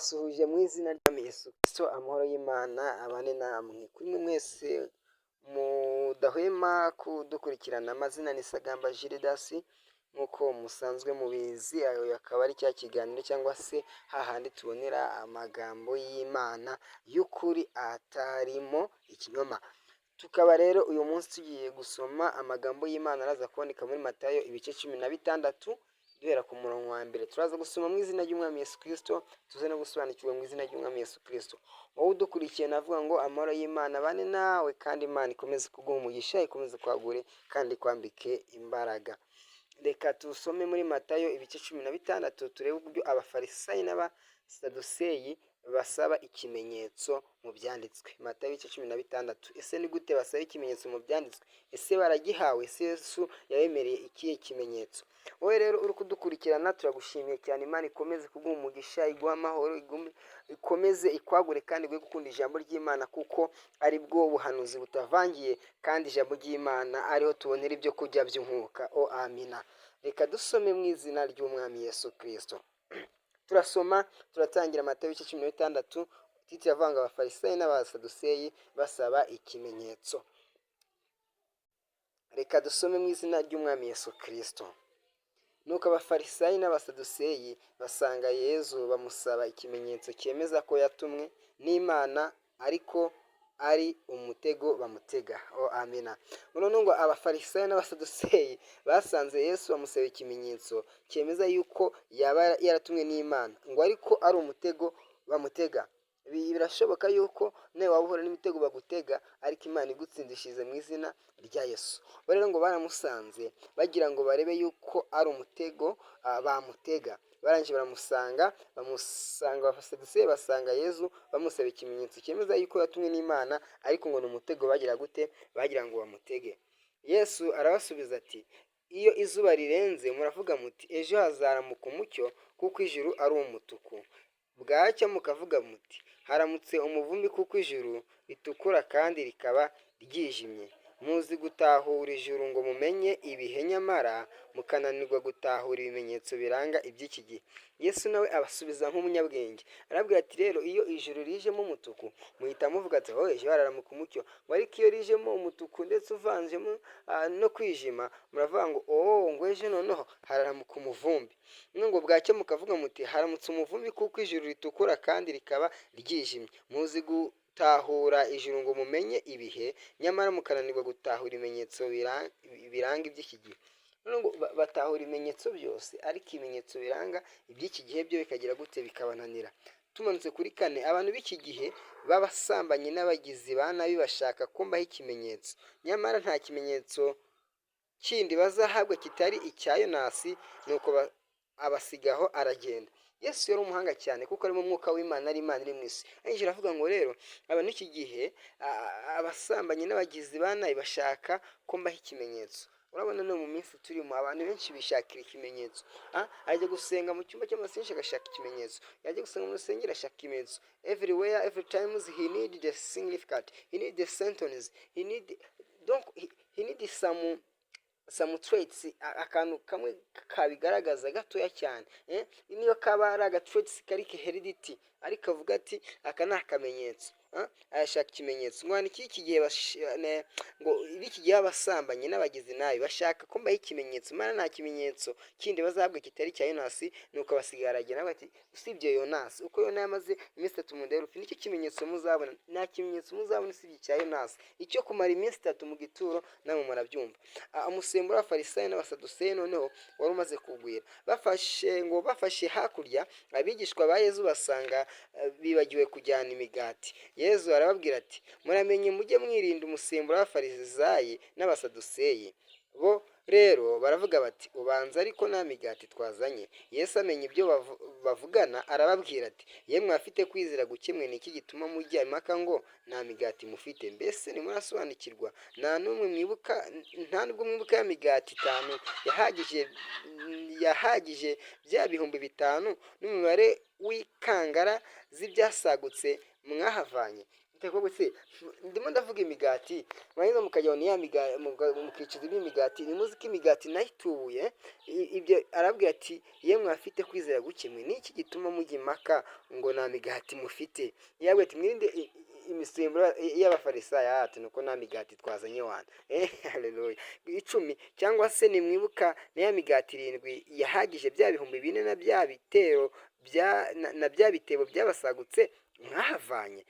Ndabasuhuje mu izina rya Yesu Kristo, amahoro y'Imana abane namwe. Kuri mwe mwese mudahwema kudukurikirana, amazina ni Sagamba Gildas, nk'uko musanzwe mubizi, ayo akaba ari cya kiganiro cyangwa se hahandi tubonera amagambo y'Imana y'ukuri atarimo ikinyoma. Tukaba rero uyu munsi tugiye gusoma amagambo y'Imana araza kuboneka muri Matayo ibice 16, duhera ku murongo wa mbere. Turaza gusoma mu izina ry'Umwami Yesu Kristo, tuze no gusobanukirwa mu izina ry'Umwami Yesu Kristo. Wowe udukurikiye, navuga ngo amahoro y'Imana abane nawe, kandi Imana ikomeze kuguha umugisha, ikomeze kwagure kandi ikwambike imbaraga. Reka tusome muri Matayo ibice 16, turebe uburyo Abafarisayi n'Abasaduseyi basaba ikimenyetso mu byanditswe. Matayo ibice 16. Ese ni gute basaba ikimenyetso mu byanditswe? Ese baragihawe? Ese Yesu yabemereye ikihe kimenyetso? Wowe rero uri kudukurikirana, turagushimiye cyane. Imana ikomeze kuguha umugisha, iguhe amahoro, ikomeze ikwagure kandi iguhe gukunda ijambo ry'Imana, kuko ari bwo buhanuzi butavangiye, kandi ijambo ry'Imana ariho tubonera ibyo kurya by'umwuka. O amina. Reka dusome mu izina ry'Umwami Yesu Kristo. Turasoma, turatangira Matayo ibice 16, titre iravuga ngo Abafarisayi n'Abasaduseyi basaba ikimenyetso. Reka dusome mu izina ry'Umwami Yesu Kristo. Nuko Abafarisayi n'Abasaduseyi basanga Yezu, bamusaba ikimenyetso cyemeza ko yatumwe n'Imana, ariko ari umutego bamutega. O amina. Noneho ngo Abafarisayo n'Abasaduseyi basanze Yesu, bamusaba ikimenyetso cyemeza yuko yaba yaratumwe n'Imana, ngo ariko ari umutego bamutega. Birashoboka yuko nawe waba uhura n'imitego bagutega, ariko Imana igutsindishirize mu izina rya Yesu. Bo rero ngo baramusanze bagira ngo barebe yuko ari umutego bamutega. Barangije baramusanga, bamusanga Abasaduseyi basanga Yezu, bamusaba ikimenyetso cyemeza yuko yatumwe n'Imana, ariko ngo ni umutego bagira gute? Bagira ngo bamutege. Yesu arabasubiza ati: "Iyo izuba rirenze muravuga muti: 'Ejo hazaramuka umucyo kuko ijuru ari umutuku.' Bwacya mukavuga muti: 'Haramutse umuvumbi kuko ijuru ritukura kandi rikaba ryijimye.' Muzi gutahura ijuru ngo mumenye ibihe, nyamara mukananirwa gutahura ibimenyetso biranga iby'iki gihe." Yesu nawe abasubiza nk'umunyabwenge, arabwira ati: "Rero iyo ijuru rijemo umutuku, muhita muvuga ati: 'Oh, ejo hararamuka umucyo.' Ngo ariko iyo rijemo umutuku ndetse uvanzemo no kwijima, muravuga ngo: 'Oh, ngo ejo noneho hararamuka umuvumbi.' Ngo bwacya mukavuga muti: 'Haramutse umuvumbi kuko ijuru ritukura kandi rikaba ryijimye.' Muzi gutahura ijuru ngo mumenye ibihe, nyamara mukananirwa gutahura ibimenyetso biranga iby'iki gihe." Batahura ibimenyetso byose, ariko ibimenyetso biranga iby'iki gihe byo bikagira gute? Bikabananira. Tumanutse kuri kane: "Abantu b'iki gihe b'abasambanyi n'abagizi ba nabi bashaka ko mbaha ikimenyetso, nyamara nta kimenyetso kindi bazahabwa kitari icya Yonasi." Nuko abasigaho aragenda. Yesu yari umuhanga cyane, kuko arimo umwuka w'Imana, ari Imana iri mu isi. Arangije aravuga ngo: "Rero abantu iki gihe, abasambanyi n'abagizi ba nabi, bashaka ko mbaha ikimenyetso." Urabona no mu minsi turimo, abantu benshi bishakira ikimenyetso. Ajya gusenga mu cyumba cy'amasengesho agashaka ikimenyetso, yajya gusenga mu rusengero ashaka ikimenyetso. Everywhere, every times he need the significant, he need the sentence, he need, donc he need some traits, akantu kamwe kabigaragaza gatoya cyane, niyo kaba ari aga traits kari heredity, ariko avuga ati: "Aka ni akamenyetso." Arashaka ikimenyetso. Ngo iki gihe, ngo iki gihe abasambanyi n'abagizi nabi bashaka ko mbaha ikimenyetso, mana nta kimenyetso kindi bazahabwa kitari icya Yonasi. Nuko abasigara aragenda, ati: "Usibye Yonasi, uko Yona yamaze iminsi 3 mu nda y'urufi, nicyo kimenyetso muzabona. Nta kimenyetso muzabona usibye icya Yonasi, icyo kumara iminsi 3 mu gituro." Namwe murabyumva. Umusemburo w'Abafarisayo n'Abasaduseyi noneho wari umaze kugwira. Bafashe, ngo bafashe hakurya, abigishwa ba Yezu basanga bibagiwe kujyana imigati. Yezu arababwira ati: "Muramenye mujye mwirinda umusemburo w'Abafarisayi n'Abasaduseyi." Bo rero baravuga bati: "Ubanza ariko nta migati twazanye." Yesu amenya ibyo bavugana, arababwira ati: "Yemwe abafite kwizera guke mwe, ni iki gituma mujya impaka ngo nta migati mufite? Mbese ntimurasobanukirwa? Nta n'umwe mwibuka, nta nubwo mwibuka ya migati itanu yahagije bya 5000, n'umubare w'inkangara z'ibyasagutse mwahavanye?" Uteko se ndimo ndavuga imigati, mwarangiza mukajya ni ya migati, mukicuza iby'imigati, ntimuzi ko imigati nayo itubuye? Ibyo arabwira ati: "Yemwe abafite kwizera guke mwe, ni iki gituma mujya impaka ngo nta migati mufite?" Yababwira ati: "Mwirinde imisemburo y'Abafarisayo." Ati: "Nuko nta migati twazanye wana." Haleluya. 10. Cyangwa se nimwibuka na ya migati irindwi yahagije bya 4000 na bya bitero bya na bya bitebo byabasagutse mwahavanye?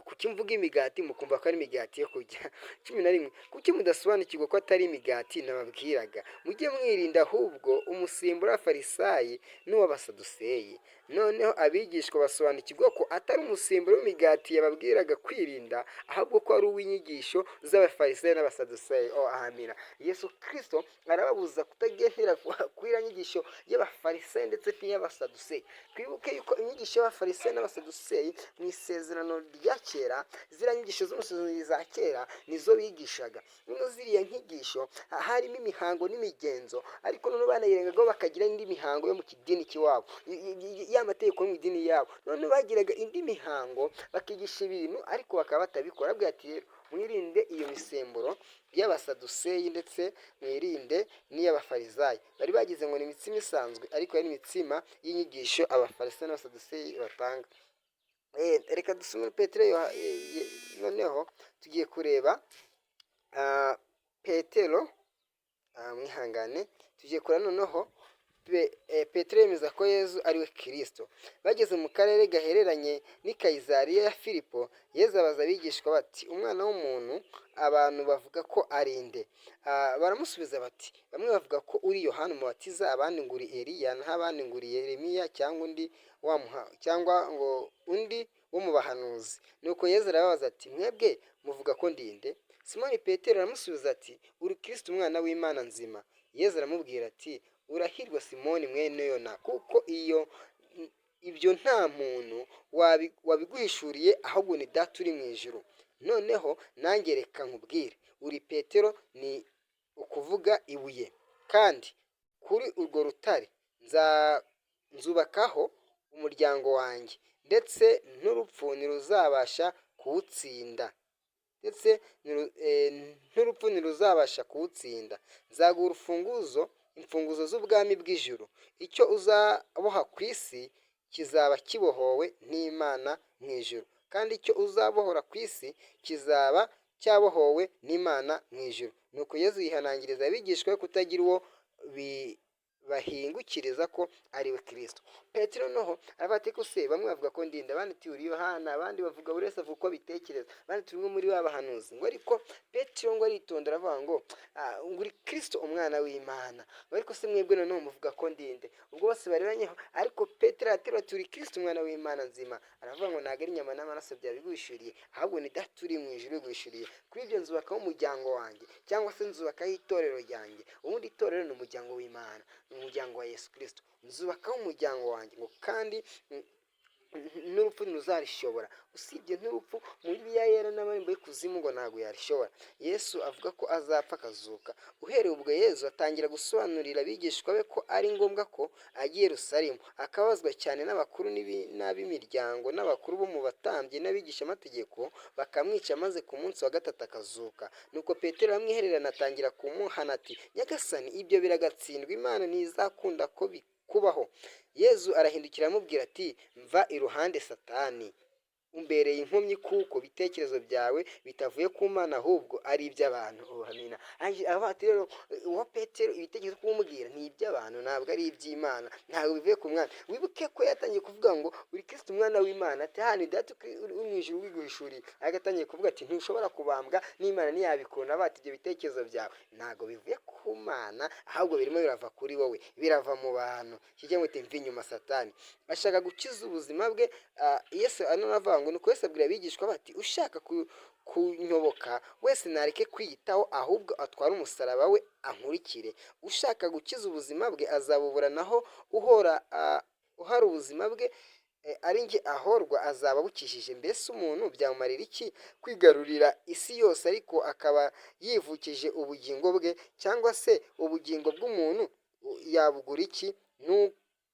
Kuki mvuga imigati mukumva ko ari imigati yo kurya? 11. Kuki mudasobanukirwa ko atari imigati nababwiraga? Mujye mwirinda ahubwo umusimburo w'Abafarisayi n'uw'Abasaduseyi. Noneho abigishwa basobanukirwa ko atari umusimburo w'imigati yababwiraga kwirinda, ahubwo ko ari uw'inyigisho z'Abafarisayi n'Abasaduseyi. Oh, amina. Yesu Kirisito arababuza kutagendera kuri iriya nyigisho y'Abafarisayi ndetse n'iy'Abasaduseyi. Twibuke yuko inyigisho y'Abafarisayi n'Abasaduseyi mu Isezerano rya Kera, ziriya nyigisho zo mu Isezerano za kera nizo bigishaga. Noneho ziriya nyigisho harimo imihango n'imigenzo, ariko noneho banayirengagaho bakagira indi mihango yo mu kidini cy'iwabo, ya mategeko yo mu idini yabo. Noneho bagiraga indi mihango, bakigisha ibintu ariko bakaba batabikora. Arababwira ati: "Rero mwirinde iyo misemburo y'Abasaduseyi, ndetse mwirinde n'iy'Abafarisayi." Bari bagize ngo ni imitsima isanzwe, ariko yari imitsima y'inyigisho Abafarisayi n'Abasaduseyi batanga. Reka dusome Petero. Noneho tugiye kureba Petero, mwihangane, tugiye kureba noneho Petero yemeza ko Yezu ari we Kirisito. Bageze mu karere gahereranye n'i Kayizariya ya Filipo, Yezu abaza abigishwa bati: "Umwana w'umuntu abantu bavuga ko ari nde?" Baramusubiza bati: "Bamwe bavuga ko uri Yohani Umubatiza, abandi ngo uri Eliya, naho abandi ngo uri Yeremiya cyangwa undi cyangwa ngo undi wo mu bahanuzi." Nuko Yezu arababaza ati: "Mwebwe muvuga ko ndi nde?" Simoni Petero aramusubiza ati: "Uri Kirisito, Umwana w'Imana nzima." Yezu aramubwira ati: "Urahirwa Simoni mwene Yona, kuko iyo ibyo nta muntu wabiguhishuriye, ahubwo ni Data uri mu ijuru. Noneho nanjye reka nkubwire: uri Petero, ni ukuvuga ibuye, kandi kuri urwo rutare nzubakaho umuryango wanjye, ndetse n'urupfu ntiruzabasha kuwutsinda, ndetse n'urupfu ntiruzabasha kuwutsinda. Nzaguha urufunguzo, imfunguzo z'ubwami bw'ijuru. Icyo uzaboha ku isi kizaba kibohowe n'Imana mu ijuru, kandi icyo uzabohora ku isi kizaba cyabohowe n'Imana mu ijuru." Nuko Yezu yihanangiriza abigishwa be kutagira uwo bahingukiriza ko ari we Kirisito. Petero noneho aravuga ati: "Se bamwe bavuga ko ndi nde?" Abandi ati: "Uri Yohana." Abandi bavuga, buri wese avuga uko abitekereza, abandi turi umwe muri ba bahanuzi. Ngo ariko Petero ngo aritonda, aravuga ngo uri Kirisito, Umwana w'Imana. Ngo ariko se mwebwe noneho muvuga ko ndi nde? Ubwo bose barebanyeho, ariko Petero araterura ati: "Uri Kirisito, Umwana w'Imana nzima." Aravuga ngo: "Ntabwo ari inyama n'amaraso byabiguhishuriye, ahubwo ni Data uri mu ijuru ubiguhishuriye. Kuri ibyo nzubakaho umuryango wanjye, cyangwa se nzubakaho itorero ryanjye." Ubundi itorero ni umuryango w'Imana, ni umuryango wa Yesu Kirisito. "Nzubakaho umuryango wanjye," ngo kandi "n'urupfu ntiruzarishobora." Usibye n'urupfu, muri Bibiliya Yera, n'amarembo y'ikuzimu ngo ntabwo yarishobora. Yesu avuga ko azapfa akazuka. Uhereye ubwo Yesu atangira gusobanurira abigishwa be ko ari ngombwa ko ajya i Yerusalemu, akababazwa cyane n'abakuru n'ab'imiryango n'abakuru bo mu batambyi n'abigishamategeko, bakamwica, maze ku munsi wa gatatu akazuka. Nuko Petero aramwihererana, atangira kumuhana ati: "Nyagasani, ibyo biragatsindwa, Imana ntizakunda ko bikubaho." Yezu arahindukira aramubwira ati: "Mva iruhande Satani, umbereye inkomyi, kuko ibitekerezo byawe bitavuye ku Mana, ahubwo ari iby'abantu." Amina. Aravuga ati: "Rero uwo Petero, ibitekerezo kumubwira ni iby'abantu, ntabwo ari iby'Imana, ntabwo bivuye ku Mwana." Wibuke ko yatangiye kuvuga ngo: "Uri Kirisito, Umwana w'Imana." Ati: "Hano Data uri mu ijuru wiguhishuriye." Ariko atangiye kuvuga ati: "Ntushobora kubambwa, n'Imana ntiyabikunda." Bati: "Ibyo bitekerezo byawe ntabwo bivuye ku Mana, ahubwo birimo birava kuri wowe, birava mu bantu." Kijya ngo mva inyuma Satani. Ashaka gukiza ubuzima bwe. Yesu aravuga ngo: nuko Yesu abwira abigishwa bati: "Ushaka kunyoboka wese nareke kwiyitaho, ahubwo atware umusaraba we ankurikire. Ushaka gukiza ubuzima bwe azabubura, naho uhora uhara ubuzima bwe ari njye ahorwa azaba abukijije. Mbese umuntu byamumarira iki kwigarurira isi yose, ariko akaba yivukije ubugingo bwe? Cyangwa se ubugingo bw'umuntu yabugura iki?"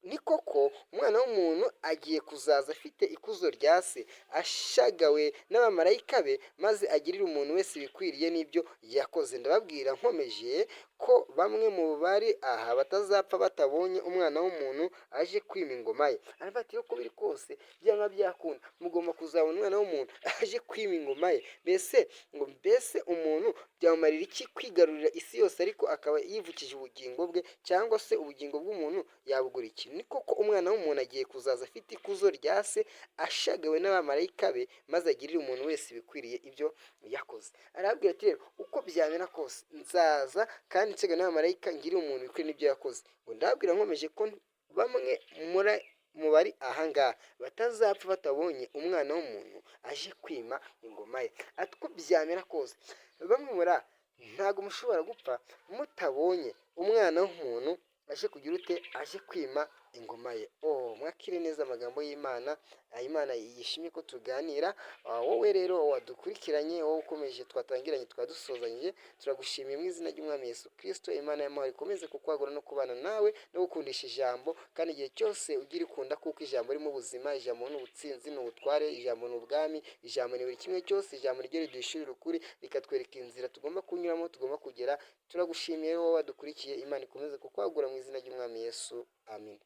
Ni koko, Umwana w'umuntu agiye kuzaza afite ikuzo rya Se, ashagawe n'abamarayika be, maze agirire umuntu wese ibikwiriye n'ibyo yakoze. Ndababwira nkomeje ko bamwe mu bari aha batazapfa batabonye Umwana w'umuntu aje kwima ingoma ye. Aravuga ati: "Uko biri kose, byanga byakunda, mugomba kuzabona Umwana w'umuntu aje kwima ingoma ye." Mbese ngo mbese umuntu byamumarira iki kwigarurira isi yose ariko akaba yivukije ubugingo bwe? Cyangwa se ubugingo bw'umuntu yabugura iki? Ni koko, Umwana w'umuntu agiye kuzaza afite ikuzo rya Se, ashagawe n'abamarayika be, maze agirire umuntu wese ibikwiriye ibyo yakoze. Arababwira ati: "Rero uko byamera kose, nzaza kandi nshagawe n'abamarayika, ngirire umuntu ibikwiriye n'ibyo yakoze." Ngo: "Ndababwira nkomeje ko bamwe mu bari aha ngaha batazapfa batabonye Umwana w'umuntu aje kwima ingoma ye." Ati: "Uko byamera kose, bamwe muri aha ntabwo mushobora gupfa mutabonye Umwana w'umuntu aje kugira ute? Aje kwima ingoma ye." Oh, mwakire neza amagambo y'Imana. Imana yishimye ko tuganira. Wowe rero wadukurikiranye, wowe ukomeje, twatangiranye twadusozanyije, turagushimiye mu izina ry'Umwami Yesu Kirisito. Imana y'amahoro ikomeze kukwagura no kubana nawe no gukundisha ijambo, kandi igihe cyose ugira ikunda, kuko ijambo ririmo ubuzima, ijambo ni ubutsinzi, ni ubutware, ijambo ni ubwami, ijambo ni buri kimwe cyose. Ijambo ryo riduhishurira ukuri, rikatwereka inzira tugomba kunyuramo, tugomba kugera. Turagushimiye wowe wadukurikiye. Imana ikomeze kukwagura mu izina ry'Umwami Yesu, amen.